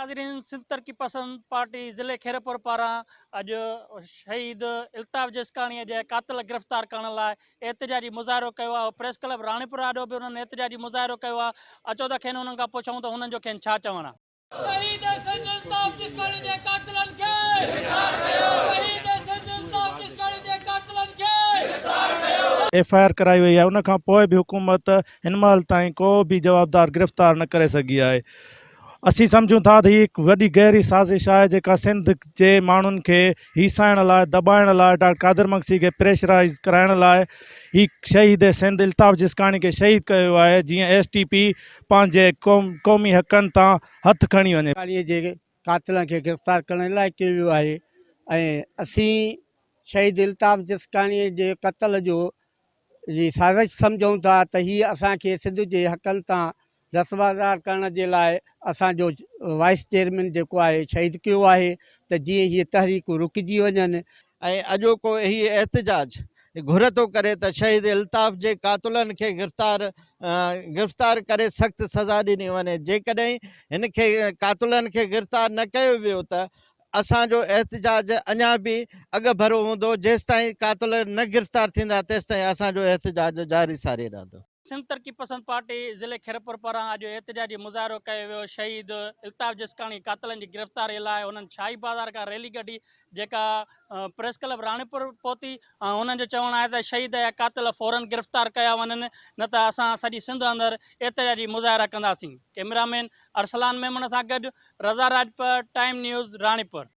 ناظرين سنڌ ترقي پسند پارٽي ضلعي خيرپور پاران اڄ شهيد الطاف جسڪاڻي جي قاتل گرفتار ڪرڻ لاء احتجاجي مظاهرو ڪيو آهي پريس ڪلب راڻيپور آڏو به انهن احتجاجي مظاهرو ڪيو آهي اچو ته کين انهن کان پڇون ته انهن جو کين ڇا چوڻ آهي. شهيد سنڌ الطاف جسڪاڻي جي قاتلن کي گرفتار ڪيو شهيد سنڌ الطاف جسڪاڻي جي قاتلن کي گرفتار ڪيو. ايف I R ڪرائي وئي آهي ان کان پوء به حڪومت هن مهل تائين ڪو به جوابدار گرفتار نه ڪري سگهي آهي اسين سمجهون ٿا ته هي هڪ وڏي گهري سازش آهي جيڪا سنڌ جي ماڻهن کي هيسائڻ لاء دٻائڻ لاء ڊاڪٽر قادر مگسي کي پريشرائيز ڪرائڻ لاء هي شهيد سنڌ الطاف جسڪاڻي کي شهيد ڪيو ويو آهي جيئن ايس ٽي پي پنهنجي قومي حقن تان هٿ کڻي وڃي. جسڪاڻي جي قاتلن کي گرفتار ڪرڻ لاء ڪيو ويو آهي ۽ اسين شهيد الطاف جسڪاڻي جي قتل جو جي سازش سمجهون ٿا ته هي اسان کي سنڌ جي حقن تان دستبردار ڪرڻ جي لاء اسان جو وائيس چيئرمين جيڪو آهي شهيد ڪيو آهي ته جيئن هي تحريڪون رڪجي وڃن. ۽ اڄوڪو هي احتجاج گهر ٿو ڪري ته شهيد الطاف جي قاتلن کي گرفتار گرفتار ڪري سخت سزا ڏني وڃي جيڪڏهن هن کي قاتلن کي گرفتار نه ڪيو ويو ته اسان جو احتجاج اڃا به اڳڀرو هوندو، جيستائين قاتل نه گرفتار ٿيندا تيستائين اسان جو احتجاج جاري ساري رهندو. سنڌ ترقي پسند پارٽي ضلعي خيرپور پاران اڄ احتجاجي مظاهرو ڪيو ويو، شهيد الطاف جسڪاڻي قاتلن جي گرفتاري لاء هنن شاهي بازار کان ريلي ڪڍي جيڪا پريس ڪلب راڻيپور پهتي، هنن جو چوڻ آهي ته شهيد جا قاتل فورن گرفتار ڪيا وڃن نه ته اسان سڄي سنڌ اندر احتجاجي مظاهرا ڪنداسين، ڪئميرا مين ارسلان ميمڻ سان گڏ رضا راڄپر، ٽائيم نيوز، راڻيپور.